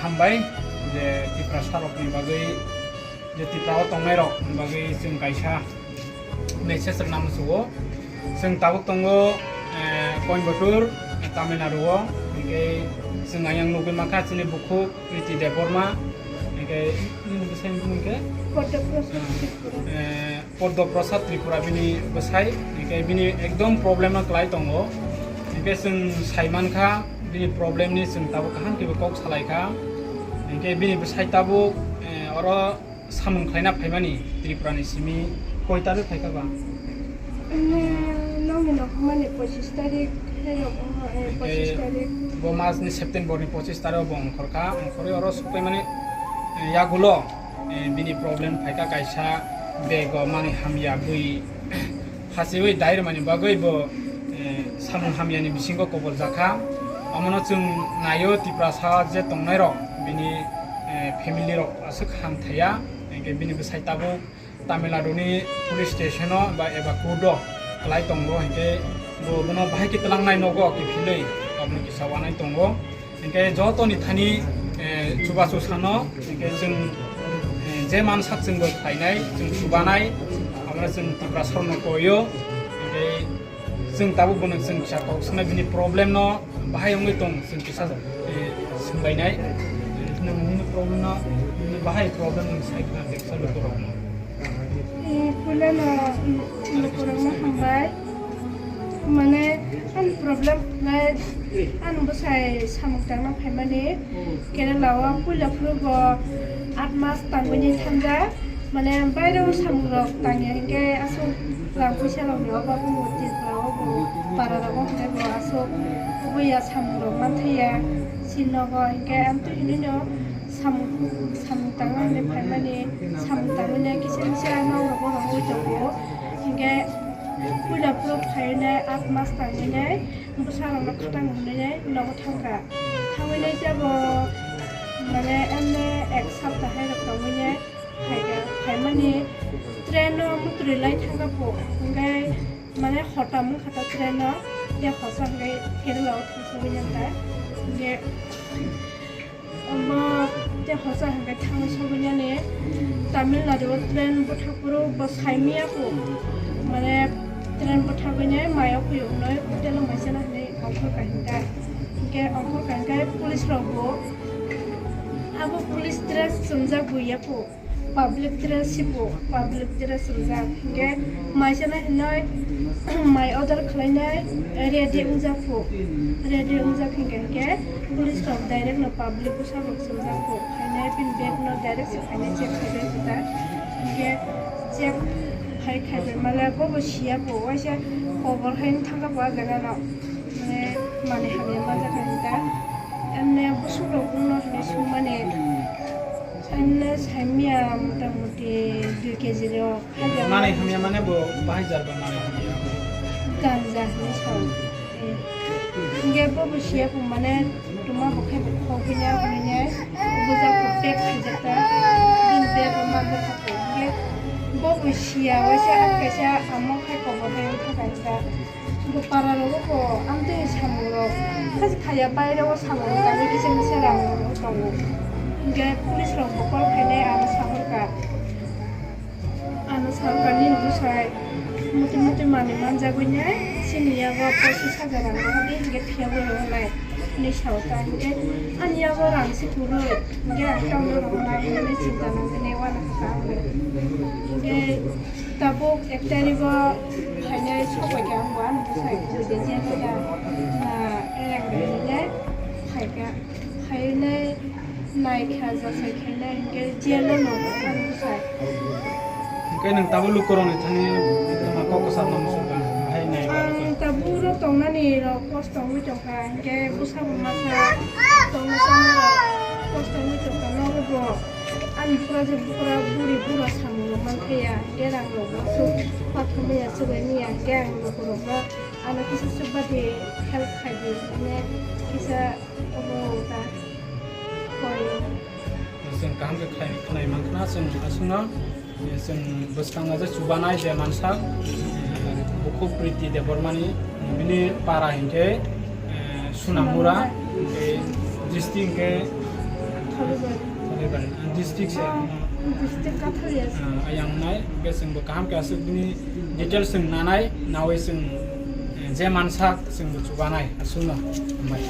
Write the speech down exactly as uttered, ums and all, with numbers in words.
Hambai je Tiprasa rokni bagwi, je Tripura o tongnai rok ni bagwi chwng kaisa message rwna muchungo. Chwng tabuk tongo, eh, Coimbatore, Tamil Nadu o. Hinkhe chwng ayang nugwi mankha chini bukhuk Priti Debbarma. Hinkhe nini bwsai ni bumung khe? Padma Prasad Tripura. Eh, Padma Prasad Tripura bini bwsai, hinkhe bini ekdom problem no kwlai tongo. Hinkhe chwng sai mankha bini problem ni, chwng tabuk kaham khe bo kok salaikha. Hinkhe bini bwsai tabuk, eh, oro samung khlaina phaimani Tripura ni simi koi tarikh phaikha ba? Nini nokni nokmani pochis tarikh, eh, pochis tarikh. Bo mas ni September ni pochis tarikh bo ongkhorkha, ongkhorwi oro sokpaimani, eh, yagulo. Eh, bini problem phaikha kaisa bego manwi hamya bwi hasiwi dairwmani bagwi bo, eh, samung hamyani bisingo kobor jakha. Omono chwng naio Tiprasa je tongnai rok bini, eh, family rok aswk ham thaya, hinkhe bini bwsai tabuk Tamil Nadu ni police station o ba eba court o kwlai tongo, hinkhe bo bono bahai khe twlangnai nogo kiphilwi aboni kisa wanai tongo. Hinkhe jotoni thani, eh, chubachu sano, hinkhe chwng, eh, je mansak chwngbo khlainai, chwng chubanai, abono chwng Tiprasa rokno koio. Hinkhe chwng tabuk bono chwng kisa kok swngnai, bini problem no bahai wngwi tong, chwng kisa, eh, swnglainai. Nwng nini problem no, nini bahai problem nwng sai khna de kisa lukurokno. Eh, puilano, mm, lukurokno hambai. Mane, ani problem khlai, ani bwsai samung tangna phaimani Kerala o puila phuru bo aat mas tangwi ni thangjak. Mane, baire o samung rok tangya hinkhe aswk rang puisa rok ni obab wngo, Tripura o bo para rogo hinkhe bo aswk kubui ya samung rok manthaya. Sinogo hinkhe amtwi hinwi no samung, samung tangna hinwi phaimani, samung tangmani kisa kisa nok rok bo rwngwi tongo. Hinkhe puila phuru phainai aat mas tangmani bwsa rokno khatang hwnwi nogo thangkha. Thangwi nai tei bo mane emne ek sapta hai rok tongwi nai phaikha. Phaimani train no mutrwi lai thangkha pho, hinkhe mane hotam wngkha ta train no, tei hosa hinkhe Kerala o thangsogwi nai ta. Hinkhe Omo tei hosa hwnkhe thangwi sogwinani Tamil Nadu o train bwthak phuru bo saimaya kho. Mane train bwthagwini mayo phiyoknwi hotel o maisana hinwi ongkhor kahinka. Hinkhe ongkhor kahinkhe police rok bo abo police dress chumjak buya kho. Public dress sibo, public dress rijak. Hinkhe maisana hinoi mai order khlainai ready wngjak phu. Ready wngjak hinkhe, hinkhe police rok direct no public bwsa rok chumjak phu. Khainai bini bag no direct se khainai check khaibai phu ta. Hinkhe check khai khaibai male bobo siya phu. Waisa kobor hai thangkha phu ah jaga no. Mane manwi hamya manjak kha hinta. Emne bwswk rok wngno hinwi swngmani. Emne saimya mota moti dui kg rok. Manwi hamya mane bo bahai jar ba manwi hamya. Ganja hinwi sao. Eh. Hinkhe bo bo siya kho mane tuma bo khe bo khogwi ya hinwi ne bo jak bo pack khaijak ta. Bini bag bo manjak kha kho. Hinkhe bo bo siya waisa kaisa amo khai kobor hai wngkha kaisa. Bo para rogo bo amtwi samung rok. Kaisa khaya baire o samung rok tangwi kisa misa rang rok tongo. Hinkhe police rok bo call khainai ano sahorkha. Ano sahorkha nini bwsai muti muti manwi manjagwi nai chini yago pochis hajar rang rohordi hinkhe phiya bo rohornai hinwi sao ta hinkhe ani yago rang se kwrwi hinkhe ang tamno rohornai hinwi chinta nangkhe ne uanakha ta ang bo. Hinkhe Tabuk ek tarikh o phainai sokbai khe ang bo ani bwsai bwsai de jail khe da na erang rwnai phaikha. Phainai naikha jasai khainai hinkhe jail o no ani bwsai. Hinkhe nwng tabuk lukurokni thani tongma kok kwchar no muchungkha, hai nai ba. Ang tabuk ro tongnani rok kosto wngwi tongkha, hinkhe bwsa bo masa tongma chama rok kosto wngwi tongkha, nogo bo. Ani pura je bura buri bura samung rok manthaya, hinkhe rang rok bo aswk pathor maya swbai maya, hinkhe ang lukurok no ano kisa swk badi help khai di, mane kisa obo ta koi. Chwng kaham khe khai, khnai mankha, chwng aswkno, chwng bwskangno je chubanai je mansak, bukhuk Priti Debbarmani, bini para hinkhe, eh, Sunamura, hinkhe district hinkhe District se. District Kathaliya. Ayang nai, hwnkhe chwngbo kaham khe aswk bini details chwng nanai, nawi chwng, eh, je mansa chwngbo chubanai, aswkno. Hambai.